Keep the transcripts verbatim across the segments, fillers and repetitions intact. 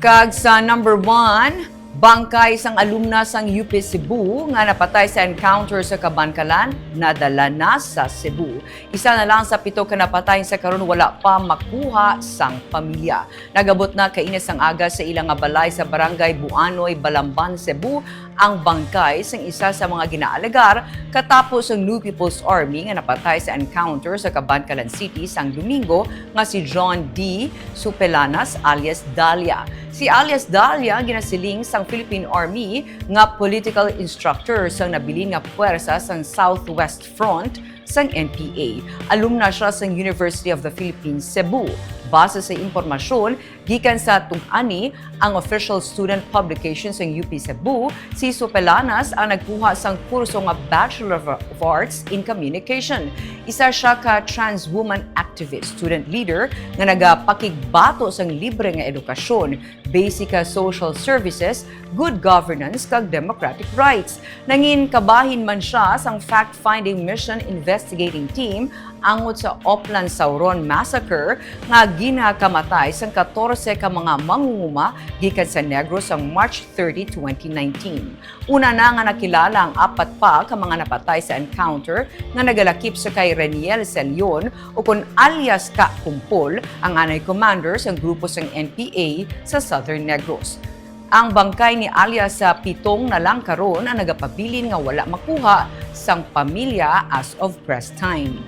Kag sa number one, bangkay sang alumna sang U P Cebu nga napatay sa encounter sa Kabankalan nadala na sa Cebu. Isa na lang sa pito ka napatay sa karon wala pa makuha sang pamilya. Nagabot na kaina sang aga sa ila nga balay sa Barangay Buanoy, Balamban, Cebu, ang bangkay sang isa sa mga ginaalegar katapo sang New People's Army nga napatay sa encounter sa Kabankalan City sang Domingo nga si John D. Supelanas alias Dalia. Si alias Dalia ginasiling sang Philippine Army nga political instructor sang nabilin nga puwersa sang Southwest Front sang N P A. Alumna siya sang University of the Philippines, Cebu. Base sa impormasyon, gikan sa Tug-Ani, ang official student publication sang U P Cebu, si Supelanas ang nagkuha sang kurso nga Bachelor of Arts in Communication. Isa siya ka trans woman activist, student leader nga nagapakigbato sang libre nga edukasyon, basic nga social services, good governance, kag democratic rights. Nangin kabahin man siya sang fact-finding mission investigating team angot sa Oplan Sauron Massacre nga ginakamatay sang katorse ka mga mangunguma gikan sa Negros sang March thirty, twenty nineteen. Una na nga nakilala ang apat pa ka mga napatay sa encounter nga nagalakip sa kay Reniel Celion, ukon alias Ka Kumpol, ang anay commander sang grupo sang N P A sa Southern Negros. Ang bangkay ni alias sa Pitong na lang karon ang nagapabilin nga wala makuha sang pamilya as of press time.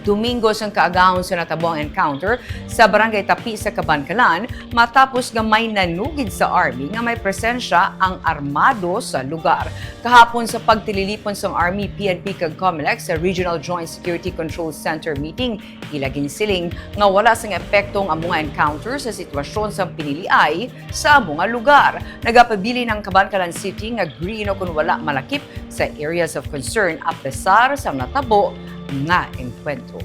Domingo sang kaagahon sa natabo ang encounter sa Barangay Tapi sa Kabankalan, matapos nga may nanugid sa army nga may presensya ang armado sa lugar. Kahapon, sa pagtililipon sang army, P N P kag Comelec sa Regional Joint Security Control Center meeting, ila ginsiling nga wala sang epekto ang amo nga encounter sa sitwasyon sang piniliay sa amo nga lugar. Nagapabilin ang Kabankalan City nga green ukon wala malakip sa areas of concern apesar sa natabo nga engkwentro.